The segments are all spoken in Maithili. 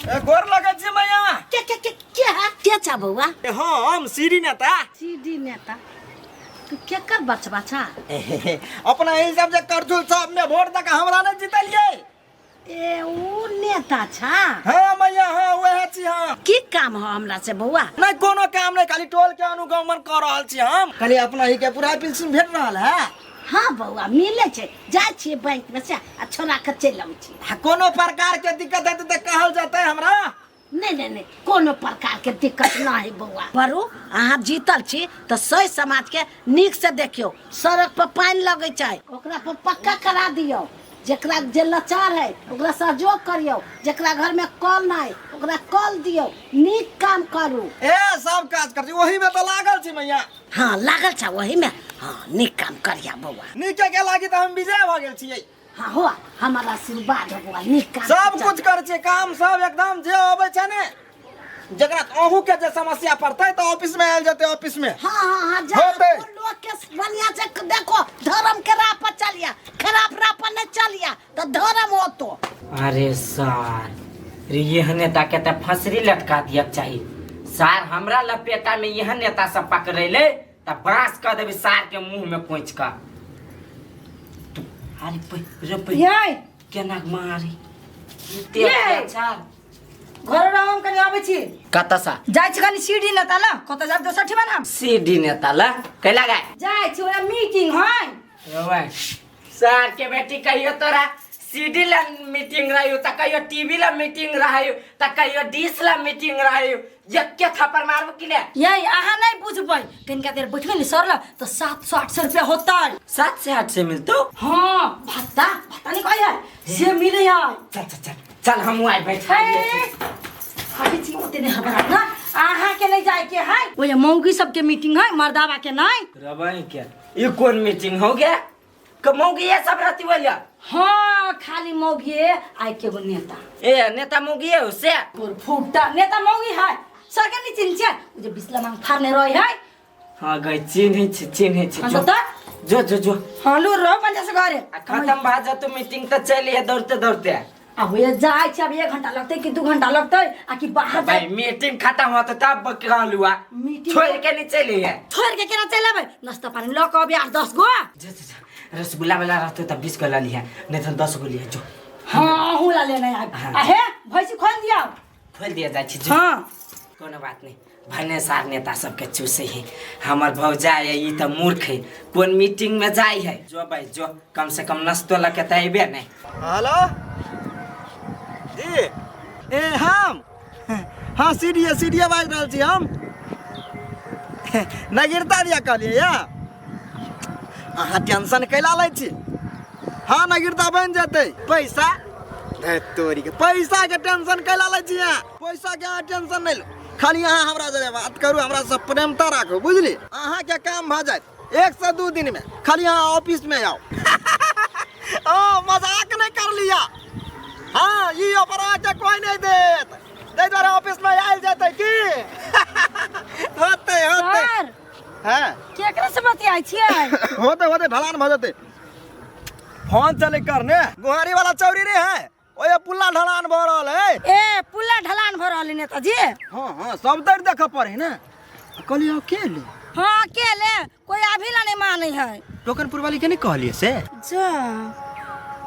ए, गोर लगै छी मैया। के के के के है के छा बौआ? ए, हम सीढ़ी नेता। सीढ़ी नेता तू केकर बचबा छा? अपना ई सब जे करछुल सब में वोट दऽ के हमरा नहि जितलियै। ए ऊ नेता छा? हाँ मैया, हाँ वएह छी हम। की काम हो हमरा से बौआ? नहीं कोनो काम नहीं, खाली टोल के अनुगमन कर रहल छी हम। खाली अपना ही के पूरा पेंशन भेट रहल है। हाँ बौआ मिले छै, जाइ छियै बैंक में से आ छोड़ा के चलि अबै छियै। आ कोनो प्रकार के दिक्कत हेतै तऽ कहल जेतै हमरा। नहीं नहीं नहीं, कोनो प्रकार के दिक्कत नहीं है बौआ। बरू अहाँ जीतल छी तऽ सही समाज के नीक से देखियौ, सड़क पर पानि लगै छै ओकरा पर पक्का करा दियौ, जेकरा जे लाचार है ओकरा सहयोग करियौ, जेकरा घर में कल नहीं ओकरा कल दियौ, नीक काम करू। ए सब काज कर छी, ओही में तऽ लागल छी मैया। हाँ लागल छ ओही में, हाँ नीक काम करिया बौआ। नीके के लागी तऽ हम विजय भऽ गेल छियै। हाँ हो, हमारा आशीर्वाद हो बौआ, नीक काम सब कर। कुछ कर छियै, काम सब एकदम जे अबै छै ने, जकरा अहूँ के जे समस्या पड़तै तऽ ऑफिस में आयल जेतै, ऑफिस में। हाँ हाँ हाँ, जा होतै। लोग के बढ़िया से देखो, धर्म के राह पर चलिया, खराब राह पर नहीं चलिया तो धर्म होतो। अरे सार रे, यह नेता के तऽ फंसरी लटका दिया चाही। सार हमरा लपेटा में यह नेता सब पकड़ेले तऽ बांस कऽ देबी सार के मुंह में कोइच कऽ। तू अरे रे पे ये केना मारी एते ये। अत्याचार। घर रह, हम कनी आबै छी। कतऽ सा? जाइ छी कनी सीढ़ी नेता ल, कतऽ जाब दोसर ठिमा ना। सीढ़ी नेता ल कैला गाय? जाइ छी, ओया मीटिंग है। रौआ, सर के बेटी कहियो तोरा सीडी ला मीटिंग रहियो त कहियो टीवी ला मीटिंग रहियो त कहियो डिश ला मीटिंग रहियो, यक्के थप्पड़ मारबो कि ने? ये अहाँ नहीं बुझबै, कनिका देर बैठबै ने सर ल त 700 800 रुपया होतै। 7 से 8 से मिलतो? हाँ, भत्ता, भत्ता नहीं कहै है से मिलै है। चल चल चल चल हम आइ बैठा अभी छी ओते नहीं हबरा ना, अहाँ के नहीं जाय के है, ओए मौगी सबके मीटिंग है, मर्दावा के नहीं। रबाई के ई कोन मीटिंग हो गया मौगी ये सब रहती बोलिया? हाँ खाली मौगी आइ के गो नेता। ए नेता मौगी है उसे? तोर फूटा नेता मौगी है, सर के नहीं चिन्ह छे, उ जे बिसला मांग फाड़ने रही है। हाँ गई चिन्ह छी, चिन्ह छी। हाँ, जो। तो? जो जो जो। हाँ लू रहो पंचा से घरे। आ खत्म भा जतो मीटिंग तो चली है दौड़ते दौड़ते। अब ये जाय छै, अब 1 घंटा लगतै कि 2 घंटा लगतै आ कि बाहर भाई जाय। मीटिंग खत्म हो तो तब कहलुआ। मीटिंग छोड़ के नहीं चली है। छोड़ के केना चलि अबै? नाश्ता पानी लऽ कऽ अबै 8-10 गो। जो, जो, जो। रसगुल्ला वाला रहते तब 20 गो ला लिया, नहीं तो 10 गो लिया जो। हाँ, अहूँ ला लेने आब। हाँ। आ हे, भैंसी खोल दिया। खोल दिया जाय छी, जो। हाँ। कोनो बात नहीं, भने सार नेता सबके चूसे है हमर भौजा है, ई तो मूर्ख है, कोन मीटिंग में जाय है। जो भाई जो, कम से कम नाश्तो लके त अइबे नहीं। हेलो जी, ए हम हाँ सीढ़िए सीढ़िए बाजि रहल छी हम। नगिरता दिया कहलियै या अहाँ टेंशन कैला लै छी? हाँ नगिरता बनि जेतै। पैसा तोरी के पैसा के टेंशन कैला लै छी अहाँ? पैसा के अहाँ टेंशन नहीं लो, खाली अहाँ हमरा जरे बात करू, हमरा से प्रेमता राखू, बुझली? अहाँ के काम भऽ जायत 1 से 2 दिन में, खाली अहाँ ऑफिस में आउ। ओ मजाक नहीं कर लिया। हाँ ई ऑफर अहाँ के कोई नहीं देत, ताहि दुआरे ऑफिस में आयल जेतै की होतै होतै। सर, हाँ। केकरा से बतियाइ छियै? होतै होतै, ढलान भऽ जेतै। फोन चले करने गुहारी वाला चौरी रे है, ओए पुल्ला ढलान भऽ रहल है। ए पुल्ला ढलान भऽ रहल है नेताजी। हाँ हाँ सब दर देख पड़े ना। कहलियै अकेले। हाँ अकेले, कोई अभी ला नहीं माने है। टोकनपुर वाली के नहीं कहलियै से? जा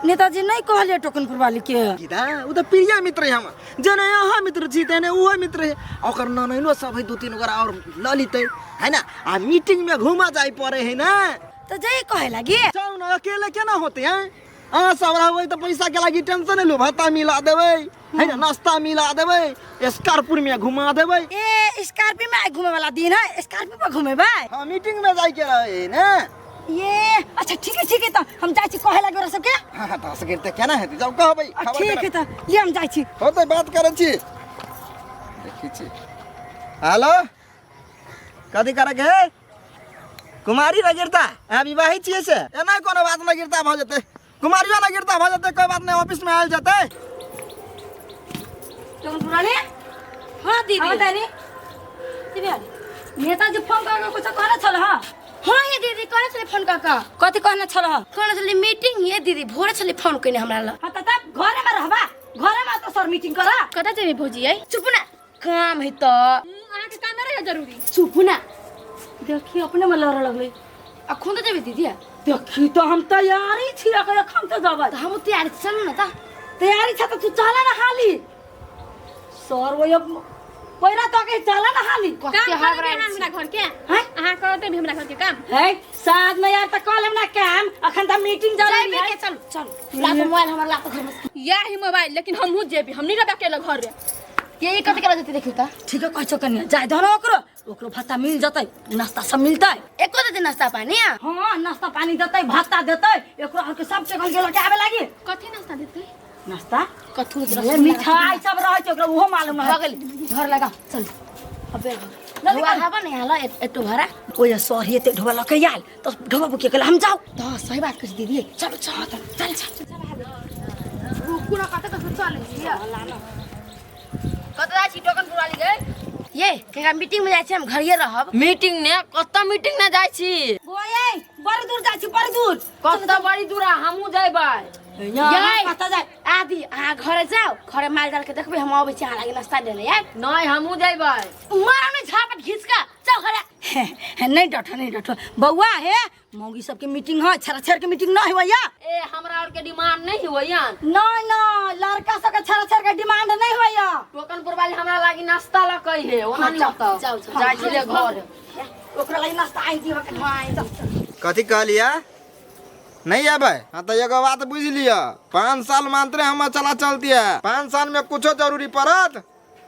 नेताजी नहीं कहलियै टोकनपुर वाली के। गीता उ त प्रिय मित्र है हमर, जेने अहाँ मित्र छी तेने उहो मित्र है, ओकर ननैनो सब है 2-3 गोरा और ल लेतै है ना। आ मीटिंग में घूमा जाय पड़े है ना। तो जई कहे लागी। जाऊ ना, अकेले केना होते हैं? अहाँ सब रहबै त पैसा के लागी टेंशन नहीं लो, भत्ता मिला देबै है ना, नाश्ता मिला देबै, स्कॉर्पियो में घुमा देबै। ए स्कॉर्पियो में घूमे वाला दिन है, स्कॉर्पियो पर घुमेबै? हाँ मीटिंग में जाय के रहे ना। ये अच्छा ठीक है ठीक है, त हम जाइ छी कहे लागी ओकरा सबके। हाँ, हाँ, त सके त केना हेतै, जाऊ कहबै, आ, खबर ठीक है करब। त ले हम जाइ छी। होतै बात करै छी। देखै छी। हेलो कथी करे के है? कुमारी नगिरता अहाँ विवाहित छियै से? एना कोनो बात नगिरता भऽ जेतै, कुमारियो नगिरता भऽ जेतै, कोई बात नहीं, ऑफिस में आयल जेतै। टोकन पुराने? हाँ दीदी। हाँ, बतानी। दीदी, नेताजी फोन करके कुछ कहने छल हाँ? हाँ ये दीदी कहने छलै फोन कऽ कऽ। कथी कहने छल हाँ? कहने छलै मीटिंग ये दीदी, भोरे छलै फोन कयने हमरा लग। हाँ, तऽ तब घरे में रहबा, घरे में तो सर मीटिंग करा कतऽ जेबै भौजी यै चुप ना काम है त अहाँके काम रहे जरूरी चुप ना देखी अपने में लड़ लगले अखन तऽ जेबै दीदी देखी तो हम तैयारी छी अगर एखन तो जबै तऽ हमहूँ तैयार छी चलू ने तऽ तैयारी छ त तू चला ना हाली सर वो पहिरा तो के चला ना हाली काम काम करबै करबै अहाँ अहाँ हमरा घर के हैं? अहाँ करते भी हमरा घर के काम है साँझ में यार त कॉल ना काम अखन त मीटिंग जरूरी जेबै है के चलू चलू ला तो मोबाइल हमर ला तो घर में या ही मोबाइल लेकिन हमहूँ जेबी हम नहीं रहबै अकेला घर रे ये कते केला जेतै देखियौ तऽ ठीक है कहै छौ कनिया जाय दहो ना ओकरो ओकरो भत्ता मिल जतै नाश्ता सब मिलतै एको देतै नाश्ता पानी आ हाँ नाश्ता पानी देतै भत्ता देतै एकरो आरके सब जगह गेल के आबे लागी कथी नाश्ता देतै नाश्ता कथू ए, मिठाई सब रहै छै ओकरा ओहो मालूम भऽ है गेल घर लगा चल अबे जल्दी घर कर। हवा नहीं हाला एतो भरा ओए सर एते ढोबा लऽ के आयल तऽ ढोबा बुके गेल हम जाउ तऽ सही बात कहै छी दीदी चलो चल चल चल रुकू ना कते कते चल कतऽ जाइ छी टोकन पुरा ली गए ये केकरा मीटिंग में जाइ छी हम घरिये रहब मीटिंग ने कतऽ मीटिंग ने जाइ छी ओए बड़ी दूर जाइ छी बड़ी दूर कतऽ बड़ी दूर आ हमहूँ जयबै यहाँ कतऽ जाइ आदि अहाँ घरे जाओ घरे माल जाल के देखबै हम अबै छी अहाँ लागे नाश्ता देने यार नहि हमहूँ जयबै मारब ने झापट घीच के चल घरे हे, नहीं डठो नहीं डठो बौआ हे मौगी सबके मीटिंग है छेरा छेर के मीटिंग नहीं होइया ए हमरा और के डिमांड नहीं होइया नहीं नहीं लड़का सबके छेरा छेर के डिमांड नहीं होइया टोकन पुरवाली हमरा लागी नाश्ता लकै हे ओना नहीं होता जाओ, जाओ। जाइ छी ले घर ओकरा लागि नाश्ता आनि दिअ के ढोआ कथी कहलियै नहीं आबै हाँ तो एगो बात बुझ लिअ 5 साल मात्र हमर चला चलती है 5 साल में कुछो जरूरी पड़त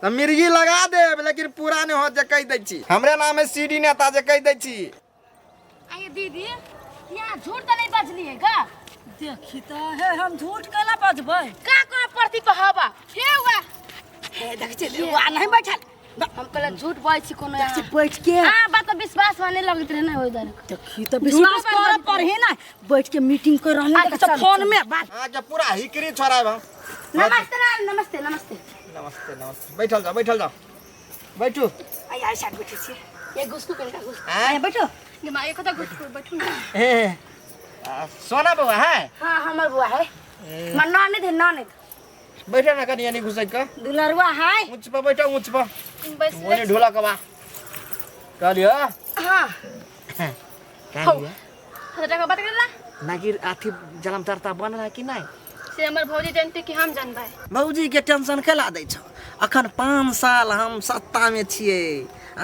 तो मिर्गी लगा देब लेकिन पूरा नहीं होत जे कहि दै छी हमरे नाम है सीडी नेता जे कहि दै छी आइए दीदी यहाँ झूठ तो नहीं बजलिए गा देखी तो हे हम झूठ केला बजबै का कोनो प्रति कहबा हे हुआ हे देख छी बौआ नहीं बैठल हम कहले झूठ बजै छी कोनो देख छी बैठ के आ बात पर विश्वास माने लगैत रहे ना ओइ दर देखी तो विश्वास कर पर ही ना बैठ के मीटिंग कर रहल अच्छा, देख छी चल, फोन में बात अहाँके पूरा हिकरी छोड़ायब हम नमस्ते ना नमस्ते नमस्ते नमस्ते नमस्ते बैठल जाओ बैठल जाओ बैठू आई आई साइड बैठे छी ये घुसकू कनका घुस आय बैठो गे माँ एक घुसकू बैठू ना ए, आ, सोना बौआ है हां हमर बुआ है मन ननद है ननद बैठो ना कनि यानी घुसै के दुलरुआ है ऊँच पर बैठो ऊँच पर बैस ओने ढोला कबा कहलियो हां कहलियो हटा के बात करला नागिर अथी जलम तरता बनल है कि नहीं से हमर भौजी जानते कि हम जानबै भौजी के टेंशन केला दै छौ अखन 5 साल हम सत्ता में छियै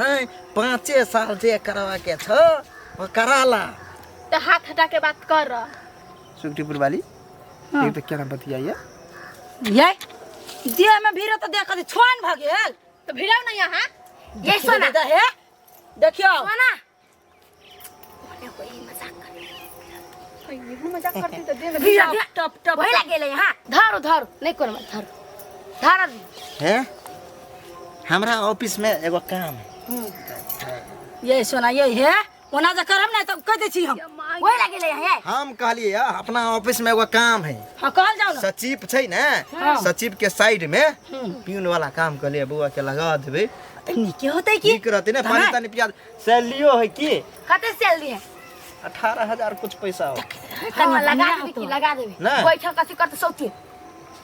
आँय 5 साल जे करवा के छौ वो करा ला तो हाथ हटा के बात कर रहा सुखटीपुर वाली ये तो क्या नाम बतियाइए ये देह में भीड़ तो देख के छोन भ गेल तो भिड़ाओ ना यहाँ ये सोना दे हे देखियो सोना ओने कोई मजाक कर ये मजाक करती तो दे में भीड़ टप टप वही लगे यहाँ धरो धरो नहीं कोनो मत धरो धरो है हमरा ऑफिस में एगो काम है ये सोना ये हे ओना जे करब ना तब कह दै छी हम वही लगे यहाँ हम कहलिए अपना ऑफिस में एगो काम है हाँ कहल जाओ ना सचिव छै ने सचिव के साइड में प्यून वाला काम कहलिए बौआ के लगा देबै तऽ नीके होतै की ठीक रहतै ने पानी तानी पिया सैलरियो है की कते सैलरी है 18,000 कुछ पैसा हो हाँ, लगा देबे की लगा देबे नहीं। बैठल कथी करते सौती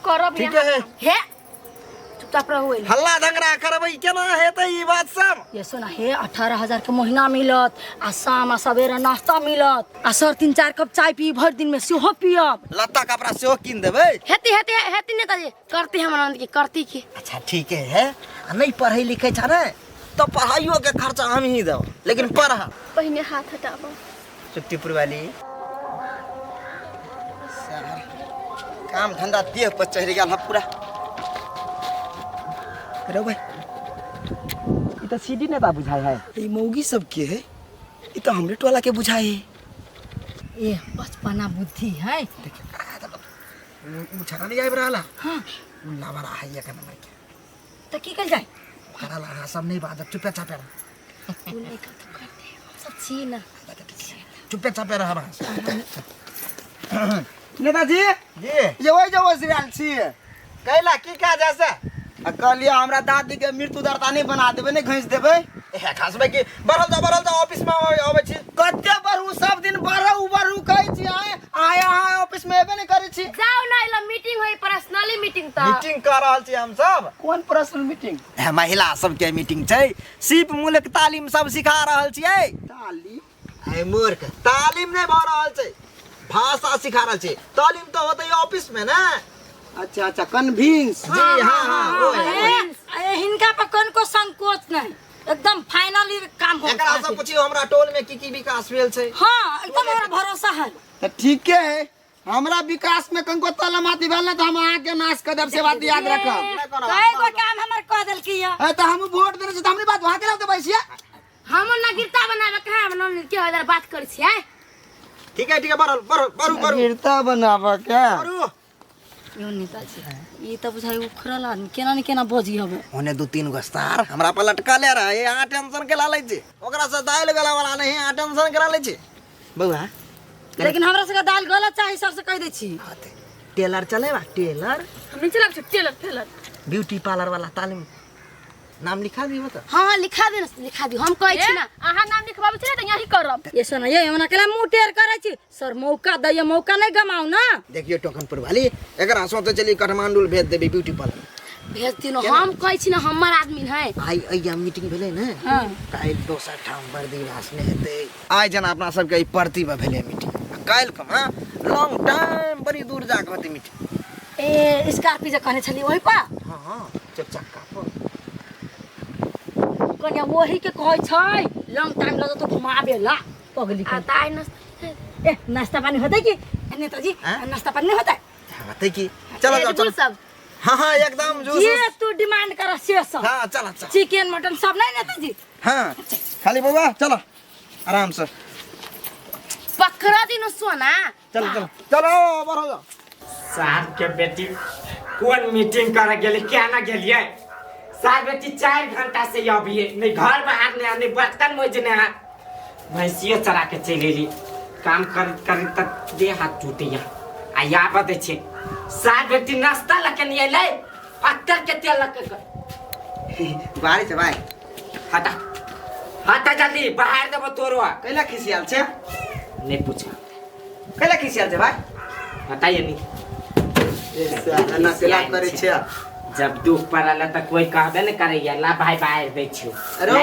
करब ठीक यहाँ है हे चुपचाप रहू एने। हल्ला दंगरा करबै केना हेतै ई बात सब ये सोना हे 18,000 के महीना मिलत आ शाम आ सवेरे नाश्ता मिलत आ सर 3-4 कप चाय पी भरि दिन में सेहो पियब लत्ता कपड़ा सेहो कीन देबै हेती हेती हेती नेताजी करती हमर ननद की करती की अच्छा ठीक है आ नहीं पढ़ै लिखै छ ने तो पढ़ाइयो के खर्चा हम ही देब लेकिन पढ़ पहिने हाथ हटाबो सुखटीपुर वाली काम धंधा देह पर चढ़ि गेल है पूरा रे भाई ई तो सीडी नेता बुझाय है ई मौगी सब के है ई तो हमरे टोला के बुझाए है ये बचपना बुद्धि है बुझाना नहीं आबि रहल हां उ लावारा है एक नंबर के तो की कल जाए ओकरा ला अहाँ सब नहीं बाजब चुपे चापे रह उ नहीं कथु करते हम सब छी ना चुपे चापे रह नेताजी जी ये वही जो वही आयल छी कैला की काज है से आ कहलिए हमरा दादी के मृत्यु दर्ता नहीं बना देबै नहीं घसि देबै ए खासबै कि बढ़ल जाओ ऑफिस में अबै छी कते बढ़ू सब दिन बढ़ू बढ़ू कहै छी आए आए अहाँ ऑफिस में एबे नहीं करै छी जाओ ना इला मीटिंग होई पर्सनली मीटिंग त मीटिंग कर रहल छी हम सब। कोन पर्सनल मीटिंग? महिला सबके मीटिंग छै, सीप मूलक तालीम सब सिखा रहल छियै। तालीम? ए मूर्ख, तालीम नहीं भऽ रहल छै, भाषा सिखा रहल छै। तालीम तऽ होतै ऑफिस में ना। अच्छा अच्छा, कन्विंस। जी हाँ हाँ, ओए ए हिनका पर कोन को संकोच नहीं, एकदम फाइनली काम हो। एकरा से पूछियो हमरा टोल में की की विकास भेल छै। हाँ एकदम हमरा भरोसा है। तो ठीक है, हमरा विकास में कंको तला माती भेल ना तो हम अहाँ के नाश कर देब, से बात याद रखब। कई गो काम हमर कह देलकी है। ए तो हम वोट देने छी त हमरी बात वहाँ के लाते बैसिया। हम नागरिकता बनावे के हम न के हदर बात करै छियै। ठीक है ठीक है, बढ़ल बढ़ल बढ़ू बढ़ू। नागरिकता बनावे के बढ़ू। यो नेताजी ई त बुझाइ उखड़ल आदमी केना ने केना बजी हबे। ओने दू तीन गो सार हमरा पर लटका ले रहा है, यहाँ टेंशन के ला लै छी, ओकरा से दालि गला वाला नहीं, यहाँ टेंशन करा लै छी बउआ। लेकिन हमरा सबके दालि गलत चाही, सबसे कह दै छी। टेलर चलेबा? टेलर हम नहीं चलाब टेलर टेलर। ब्यूटी पार्लर वाला तालीम नाम लिखा दियो त। हां हां लिखा दे, लिखा दियो, हम कहै छी ना। अहाँ नाम लिखबाबै छी ने त यही करब। ये सुन, ये हमरा केला मुंह टेर करै छी सर, मौका दैयो, मौका नहीं गमाउ ना। देखियो टोकनपुर वाली, एकरा सोचे चली काठमांडू भेज देबी ब्यूटी पार्लर भेज दिनो, हम कहै छी ना हमर आदमी है। आई अइया मीटिंग भेलै ने। हां काल्हि दोसर ठाम वर्दी भाषण हेतै। आइ जेना अपना सबके ई परती में भेलै मीटिंग, काल्हि कम हाँ लॉन्ग टाइम बड़ी दूर जाके होतै मीटिंग। ए स्कॉर्पियो जे कहने छली ओहि पर? हाँ हाँ, चक्का पर कन्या वही के कहै छै लॉन्ग टाइम लग तो घुमाबे ला पगली आ के। त आइ नाश्ता ए नाश्ता पानी होतै कि नेताजी? नाश्ता पानी नहीं होतै? होतै कि, चलो चलो चलो सब। हाँ हाँ एकदम जूस। ये तू डिमांड कर से सब। हाँ चलो चलो, चिकन मटन सब नहीं नेताजी? हाँ खाली बउआ चलो आराम से पकड़ा दिनो सोना। चलो चलो चलो बढ़ो जाओ। सार के बेटी कोन मीटिंग करे गेली, क्या ना गेलिए सार बेटी? 4 घंटा से अभी नहीं घर बाहर नहीं, नहीं बर्तन मोजने है, भैंसियो चरा के चलि एली। काम करैत करैत तक देह हाथ टूटैया। आ या बतै छै सार बेटी नाश्ता लऽ के नहीं अयलै, अत्तर के तेल लऽ के बारी छै भाई। हटा हटा जल्दी, बाहर देबो तोरो। कैला खिसियाल छै? नहीं पूछ कैला खिसियाल छै भाई? बताइए नहीं। ना केला करै छै। जब दुख पड़ल त कोई कहबे न करैया, ला भाई बाहर दै छियो। अरे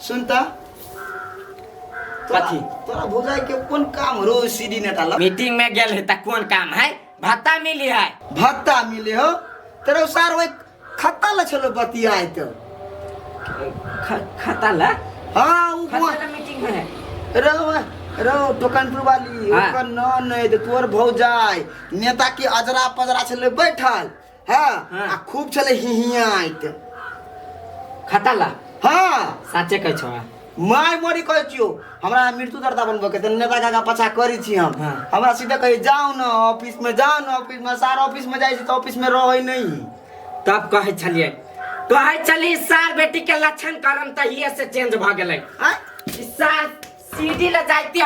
सुन त कथी तोरा भौजाई के कोन काम रो सीडी नेता ला? मीटिंग में गेल है त कोन काम है? भत्ता मिली है। भत्ता मिले हो तेरा सार ओइ खत्ता ल छलो बतियाय त। खाता ला? हां उ खाता मीटिंग में है। रो रो टोकनपुर वाली ओकर न नहीं त तोर भौजाई नेता के अजरा पजरा छले बैठल। हां आ खूब छले हिहियाइत खाता ला। हां साचे कहै छौ? My मरी कहै छियौ, हमरा मृत्यु दर्ता बनबऽ के त नेता काका पछा करै छी हम। हमरा सीधे कहै जाउ न ऑफिस में, जाउ न ऑफिस में, सार ऑफिस में जाइ छी त ऑफिस में रहै नहीं। तब कहै छलियै, कहै छली सार बेटी के लक्षण करम त हिये से चेंज भ गेलै। सार सीढ़ी ल जाइते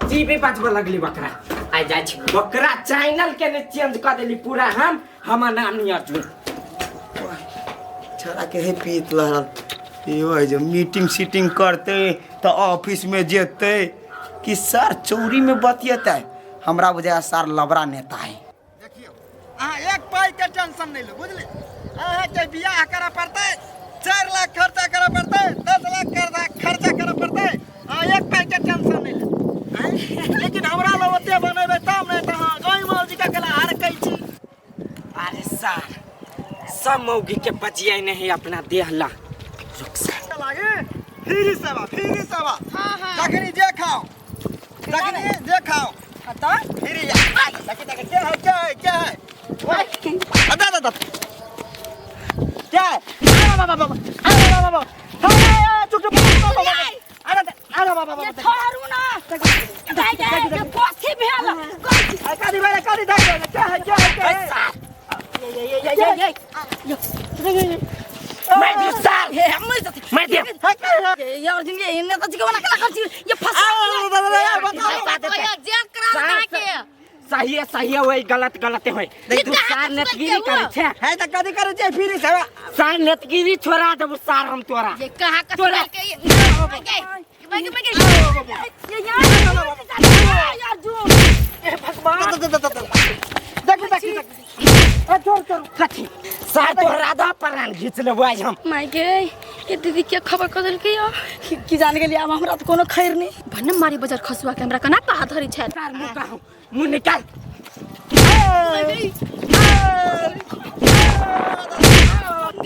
टीवी बजबऽ लगली बकरा। आइ जाइ छी बकरा चैनल के ने चेंज कऽ देली पूरा। हम हमर नाम नहीं अर्जुन। छोरा के हे पीत लहरल यो है जो मीटिंग सीटिंग करते तो ऑफिस में जेते कि सर चोरी में बतियते। हमरा बुझाया सर लबरा नेता है। देखियो अहाँ एक पाई के टेंशन नहीं लो बुझली। अहाँ के बियाह करऽ पड़तै, 4 लाख खर्चा करऽ पड़तै, 10 लाख खर्चा करऽ पड़तै, अहाँ एक पाई के टेंशन नहीं लो। लेकिन हमरा लग ओते बनेबै तब नहीं तऽ अहाँ गाँव मौजी के कला हार कै छी। अरे सर सब मौगी के बजिए नहीं अपना देह ला। रुक सर लागे फ्री सेवा, फ्री सेवा। हां हां जखनी जे खाओ, जखनी जे खाओ त फ्री। देखी देखी क्या है क्या है क्या है? अदा अदा क्या है? अरे बाबा बाबा, अरे बाबा बाबा, अरे चुप चुप अरे अरे बाबा बाबा ये छोड़ू ना दाई दाई कथी भेल? अरे कादी भाई कादी दाई क्या है क्या है क्या है? ये ये ये ये ये मैं भी सार हे हम मैं दे ये अर्जुन ये नेताजी के बना के रखल छी ये फंसा जेल करा के सही है सही है वही गलत गलत है। तू सार नेतगिरी करे छे है त कथी करे छे? फ्री सेवा सार नेतगिरी छोड़ा देबो सार हम तोरा। ये कहां का तोरा के ये ये यार अर्जुन हे भगवान देखी देखी देखी कथी सार तो राधा प्राण घीच लेबो आज हम। माय गे, ये दीदी के खबर कर देलकै यो। की जान गेली, आब हमरा तऽ कोनो खैर नहि। भन्ने मारी बजार खसुआ के हमरा कना पहा धरी छै। सार मुँह कहूँ, मुँह निकाल।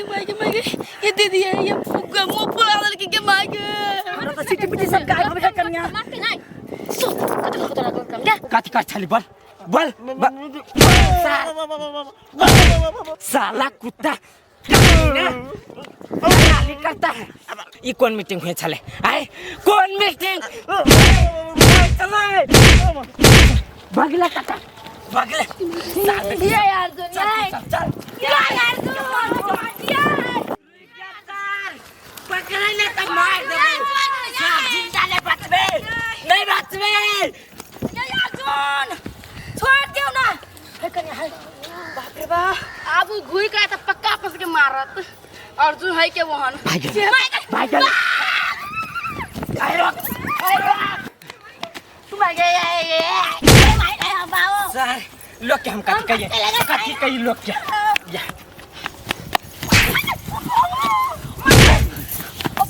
माय गे, माय गे, ये दीदी है, ये फुग्गा मुंह फुला देलकै के माय गे। हमरा तऽ सिटी पिटी सब गायब भऽ गेल कनिया। मारते नहीं सो कत कत लागल काम क्या। कथी कर छली बोल बोल साला कुत्ता गाली करता है। ई कोन मीटिंग हुए छले? आए कोन मीटिंग चले भगला काका भगले। ये यार जो चल चल ये यार जो ये पकड़े ले त मार देबे। जिंदा ले बचबे नहीं बचबे। ये यार जोन छोड़ दियो ना। हे कनिया हे, बाप रे बाप। आब उ घुर के त पक्का फंस के मारत। अर्जुन है के वहन। भाग गेल भाग गेल। माय गे, माय गे, बाबू। सर लोग के हम कथी कहिए, कथी कहिए लोग के? या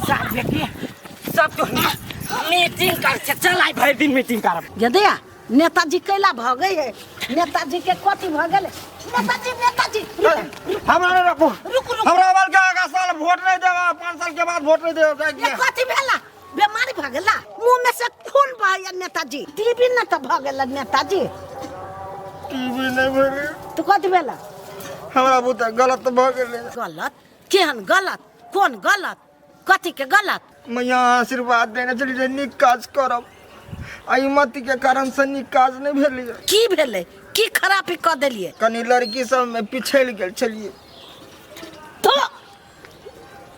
सर देखिए सब तो मीटिंग कर छे, चल आई भरि दिन मीटिंग करब। यदया नेताजी कैला भऽ गई है? नेताजी के कथी भऽ गेलै? नेताजी नेताजी हमरा नहीं रखू, रुक रुक। हमरा बाल के आगा साल वोट नहीं देवा, 5 साल के बाद वोट नहीं देवा। ये कथी भेला? बीमारी भऽ गेला, मुंह में से खून बहैया नेताजी। टीबी न तऽ भऽ गेल नेताजी? टीबी नहीं भेलै। तऽ कथी भेला? हमरा बुते गलत भऽ गेलै। गलत? केहन गलत? कोन गलत? कथी के गलत? मैया आशीर्वाद देने चली जे नीक काज करब, आ ई मति के कारण से नीक काज नहीं भेलियै। की भेलै? की खराबी कऽ देलियै? कनी लड़की सब में पिछड़ि गेल छलियै। तो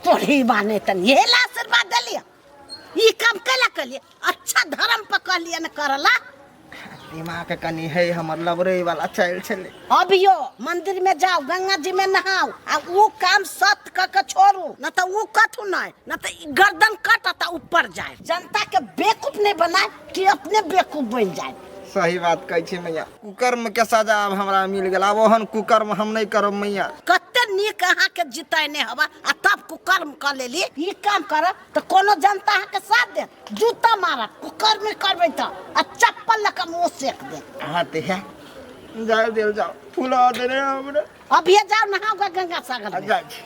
तोरी माने तन ये ला आशीर्वाद देलियै, ई काम कैला कलियै? अच्छा धर्म पर कहलियै न करला। दिमाग कनी है हमर लबरे वाला चालि छलै। अभियो मंदिर में जाओ, गंगा जी में नहाओ आ ऊ काम सत क के छोड़ू, न त ऊ कथू नहीं, न त ई गर्दन कटत आ ऊपर जाए। जनता के बेवकूफ नहीं बनाए कि अपने बेवकूफ बन जाए। सही बात कहै छी मैया, कुकर्म के सजा आब हमरा मिल गेल। आब ओहन कुकर्म हम नहीं करब मैया। कते नीक अहाँ के जितैने हवा आ तब कुकर्म क लेली। ई काम करब त कोनो जनता अहाँ के साथ देत, जूता मारत, कुकर्म करबै त आ चप्पल लऽ के मुँह सेक देत। हाँ ते है जाए देल जाओ, फुला देने हमरा। अभिये जाओ नहाओ गंगा सागर में। जाइ छी।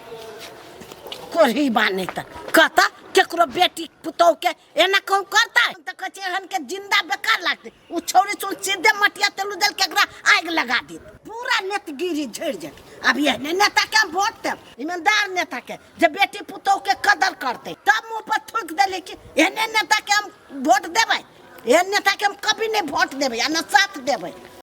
कोरी बाने त कहता केकरो बेटी पुतोह के एना कहूँ करता है त कहै छै एहन के जिंदा बेकार लागते। उ छौरी सुन सीधे मटिया तेल उदल के एकरा आगि लगा देत, पूरा नेतगिरी झड़ि जायत। अब एहने नेता के हम वोट देब, ईमानदार नेता के जे बेटी पुतोह के कदर करते। तब मुँह पर थूक देली कि एहने नेता के हम वोट देबै, एहन नेता के हम कभी नहीं वोट देबै आ न साथ देबै।